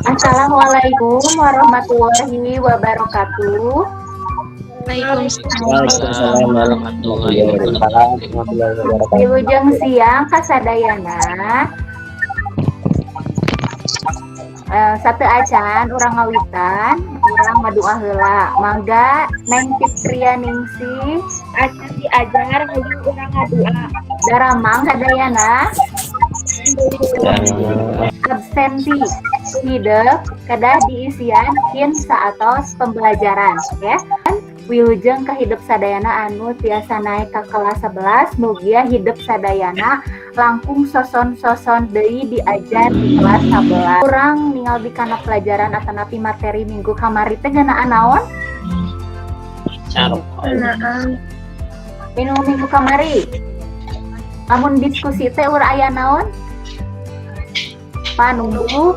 Assalamualaikum warahmatullahi wabarakatuh. Waalaikumsalam warahmatullahi wabarakatuh. Wilujeng siang kasadayana. Sateuacan urang ngawitan, urang ngadua heula. Mangga, Neng Fitria Ningsih. Acan diajar, hayu urang ngadua. Daramang sadayana? Absensi hidep kedah diisian kin saatos pembelajaran ya. Wilujeng ka hidep sadayana anu tiasa naik ke kelas 11. Mugia hidep sadayana langkung soson-soson deui diajar di kelas 11. Urang ningal di kana pelajaran atanapi materi minggu kamari teh ngeunaan naon? Carpon. Minggu minggu kamari lamun diskusi teh urang aya naon? Panumbu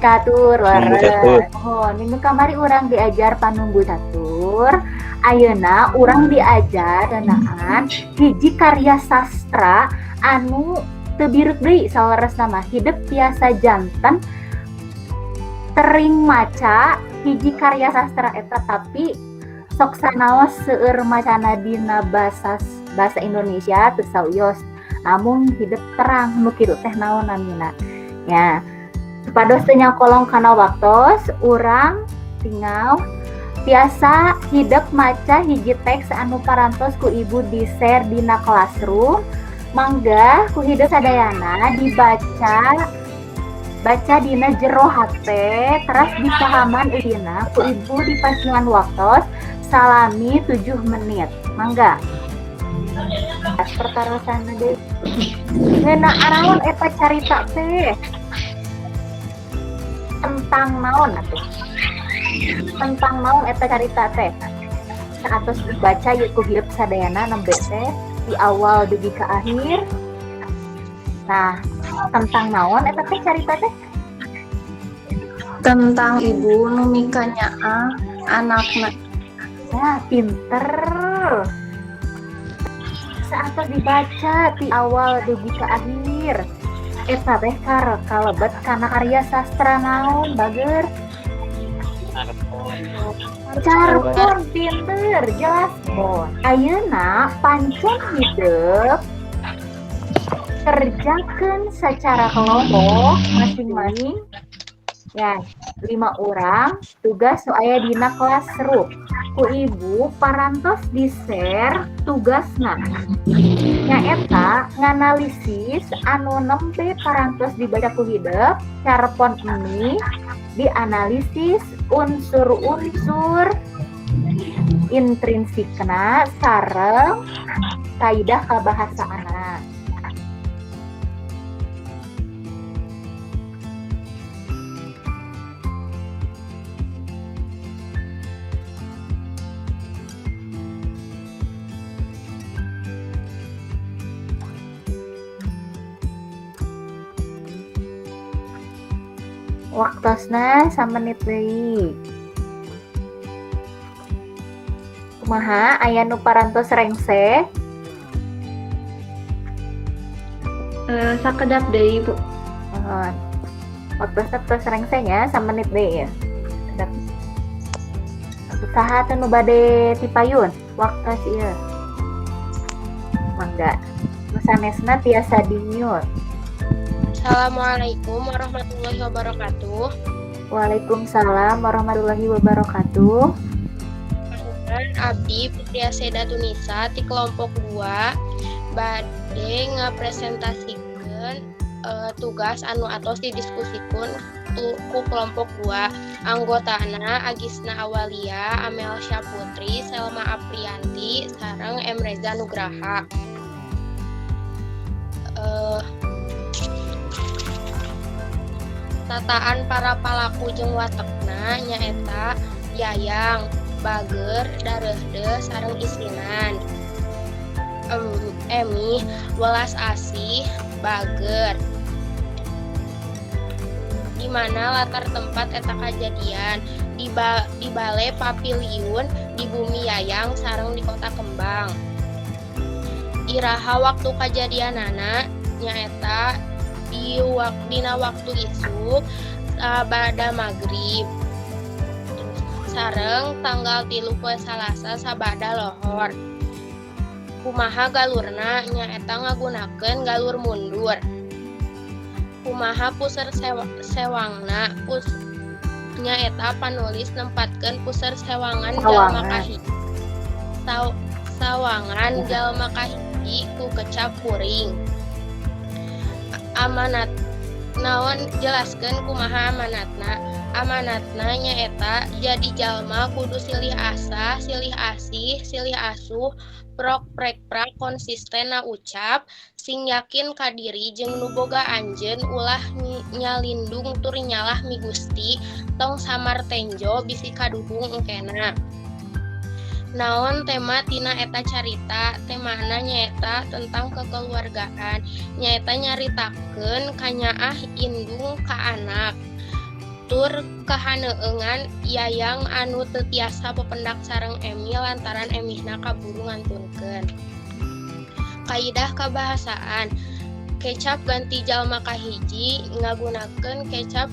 catur. Panumbu catur. Oh, minggu kamari urang diajar panumbu catur. Ayeuna urang diajar ngeunaan hiji karya sastra anu teu birut deui. Saleresna mah hidep tiasa janten tering maca hiji karya sastra eta, tapi sok sanaos seueur macana dina bahasa bahasa Indonesia teu sawios, namun hidep terang nu kitu teh naon namina ya. Supados teu nyakolong kana waktos, urang tinggal tiasa hidep maca hiji teks anu parantos ku ibu di share dina Classroom. Mangga ku hidep sadayana dibaca, baca dina jero hate, teras dipahaman eusina. Ku ibu dipasihan waktos salami 7 menit. Mangga, pertarosan deui, ngeunaan naon eta carita teh? Tentang naon atuh? Tentang naon eta carita teh? Saatos dibaca yeuh ku hidep sadayana nembe teh di awal dugi ke akhir. Nah, tentang naon eta teh carita teh? Tentang ibu nu mikanyaah anakna. Ya, pinter. Saatos dibaca di awal dugi ke akhir, eta teh kar kalebet kana karya sastra naon, bager? Carpon, pinter, jelas bon. Ayeuna pancen hidep kerjakan secara kelompok masing-masing ya, lima orang, tugas nu aya dina Classroom. Ku ibu parantos di share tugasna, nyaeta nganalisis anu nembe parantos dibaca ku hidep, carpon ini dianalisis unsur-unsur intrinsikna sareng kaidah kabahasaanna. Waktosna samenit deui. Kumaha, aya nu parantos rengse? Sakedap deui, Bu. Mohon. Waktosna tos rengse nya, samenit deui ya. Kedap. Saha teh nu bade tipayun? Waktos ieu. Mangga. Nu sanesna tiasa di mute. Assalamualaikum warahmatullahi wabarakatuh. Waalaikumsalam warahmatullahi wabarakatuh. Panjenengan abdi Putri Seda Tunisa ti kelompok 2 bade ngapresentasikeun tugas anu atos didiskusikeun ku kelompok 2, anggotana Agisna Awalia, Amel Syaputri, Selma Aprianti, sareng M Reza Nugraha. Tataan para palaku jeung watekna nyaeta Yayang, Bager, Darehdeh sareng Isinan. Emi welas asih, bager. Di mana latar tempat eta kajadian di Bale Paviliun di Bumi Yayang sareng di Kota Kembang. Iraha waktu kajadianana nyaeta dina waktu isuk. Sabada magrib sareng tanggal 3 poe Salasa sabada lohor. Kumaha galurna? Nyaeta ngagunakeun galur mundur. Kumaha puser sewangna? Nyaeta panulis nempatkeun puser sewangan jalma Sawangan. Sawangan jalma kahiji ku kecap kuring. Amanat naon? Jelaskeun kumaha amanatna. Amanatna nyaeta jadi jalma kudu silih asah, silih asih, silih asuh, prok prek prak, konsisten na ucap, sing yakin ka diri jeung nu boga anjeun, ulah nyalindung tur nyalah migusti, tong samar tenjo bisi kaduhung engkena. Naon tema tina eta carita? Temana nyaeta tentang kekeluargaan, nyaeta nyaritakeun kanyaah indung ka anak tur kahaneungan Yayang anu teu tiasa pependak sareng Emi lantaran emihna kaburu ngantunkeun. Kaidah kabahasaan: kecap ganti jalma kahiji ngagunakeun kecap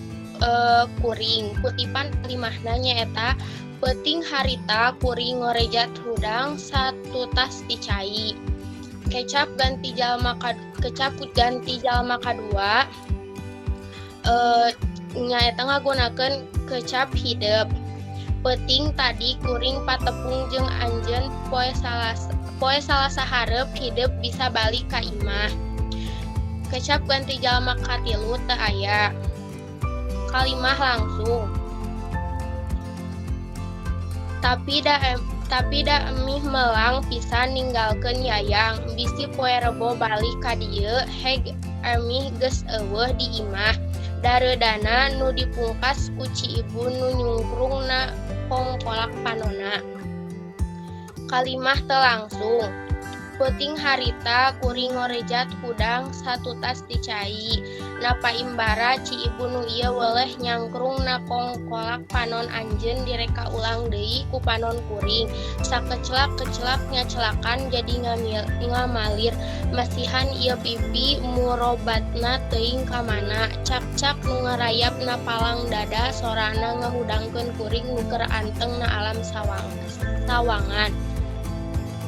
kuring. Kutipan kalimahna nyaeta peuting harita kuring ngorejat hudang satutas ti cai. Kecap ganti jalma kadua nyaeta ngagunakeun kecap hidep. Peuting tadi kuring patepung jeung anjeun poe Salasa hareup hidep bisa balik ka imah. Kecap ganti jalma katilu teu aya. Kalimah langsung: Tapi da emih melang pisan ninggalkeun Yayang, bisi poe Rebo balik ka dieu heg emih geus euweuh di imah. Dareudana nu dipungkas ku ci ibu nu nyungkrung na kongkolak panona. Kalimah teu langsung: Peuting harita kuring ngorejat hudang satutas ti cai. Napaimbara ci ibu nu ieu weleh nyangkrung na kongkolak panon anjeun direka ulang deui ku panon kuring. Sakeclak-keclak nyaclakan jadi ngamalir. Masihan ieu pipi murobatna teuing ka mana. Cak-cak nu ngarayap na palang dada sorana ngahudangkeun kuring nu keur anteng na alam sawangan.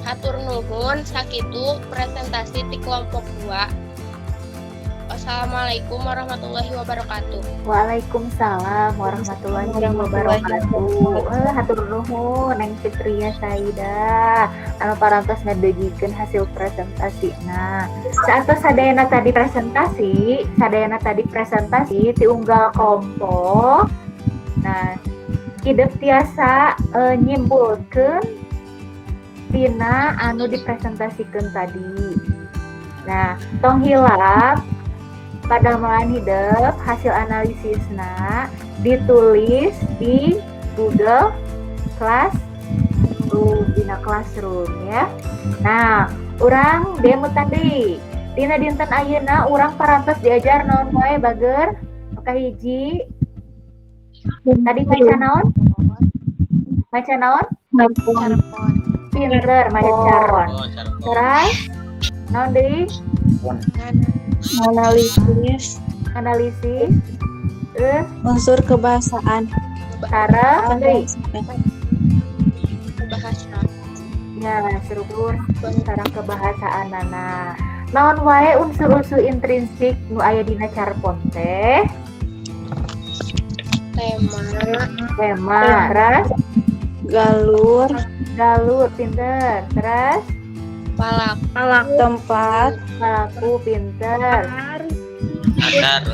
Hatur nuhun, sakitu presentasi ti kelompok 2. Wassalamualaikum warahmatullahi wabarakatuh. Waalaikumsalam warahmatullahi wabarakatuh. Hatur nuhun Neng Fitria Saida anu parantos ngadugikeun hasil presentasi. Nah, saatos sadayana tadi presentasi, sadayana tadi presentasi ti unggal kelompok. Nah, hidep tiasa nyimpulkeun tina anu dipresentasikan tadi. Nah, tong hilap padamelan hidep hasil analisisna ditulis di Google Classroom, dina Classroom ya. Nah, urang demo tadi. Dina dinten ayeuna urang parantos diajar naon wae, Bager? Oke, hiji. Tadi maca naon? Maca naon? Carpon. Pinter, maca carpon. Oh, carpon. Terus naon deui? Analisis. Analisis. Terus unsur kebahasaan. Sareng deui. Bahasa. Ya, struktur sareng kebahasaanana. Naon wae unsur-unsur intrinsik nu aya dina carpon teh? Tema. Tema, terus? Galur. Galur, pinter. Terus? Palak. Tempat. Palaku, pinter. Latar.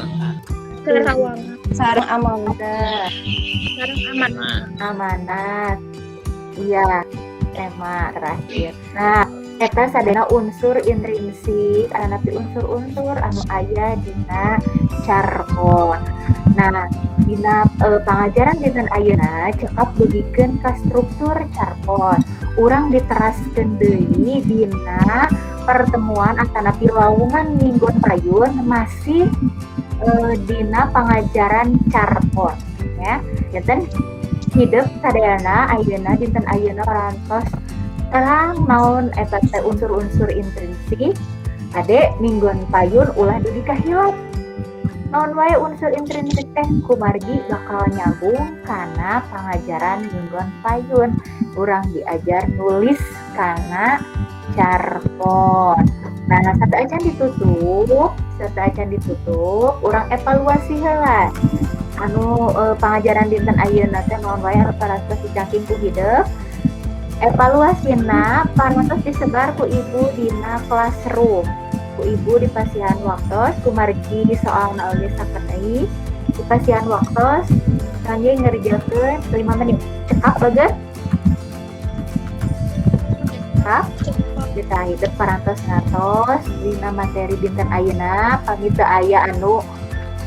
Sareng amanat. Pinter. Tema. Amanat. Iya, tema terakhir. Nah, eta sadayana unsur intrinsik atanapi unsur-unsur anu aya dina carpon. Nah, dina pangajaran dinten ayeuna cekap dugikeun ka struktur carpon. Urang diteraskeun deui dina pertemuan atanapi lawungan minggon payun masih dina pangajaran carpon ya. Janten hidep sadayana ayeuna dinten ayeuna parantos terang naon eta teh unsur-unsur intrinsik. Ade minggon payun ulah dugi kahilap. Naon wae unsur intrinsik teh? Kumargi bakal nyambung kana pangajaran minggon payun. Urang diajar nulis kana carpon. Nah, sateuacan ditutup, urang evaluasi heula. Anu pangajaran dinten ayeuna teh naon wae anu parantos dicangking ku hidep. Evaluasina parantos disebar ku ibu dina classroom. Ku ibu dipasihan waktos, kumargi soalna oge sakedeui. Dipasihan waktos kangge ngerjakeun 5 menit. Cekap, bager? Cekap? Kita hidep parantos ngartos dina materi dinten ayeuna. Pami teu aya anu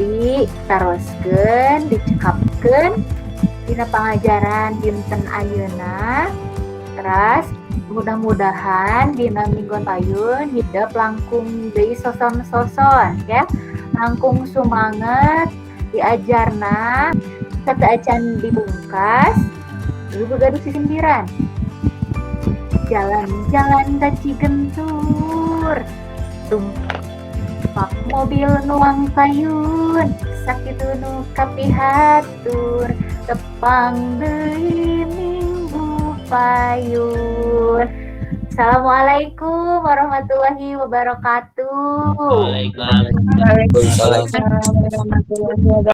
ditaroskeun, dicekapkeun dina pangajaran dinten ayeuna. Teras mudah-mudahan dina minggon payun hidep langkung deui soson-soson ya, langkung sumanget diajarna. Sateuacan dipungkas, ibu gaduh sisindiran. Jalan-jalan ka Cigentur, tumpak mobil nuang kayun, sakitu nu kapihatur, tepang deui minggu payun. Assalamualaikum warahmatullahi wabarakatuh. Waalaikumsalam. Waalaikumsalam warahmatullahi wabarakatuh.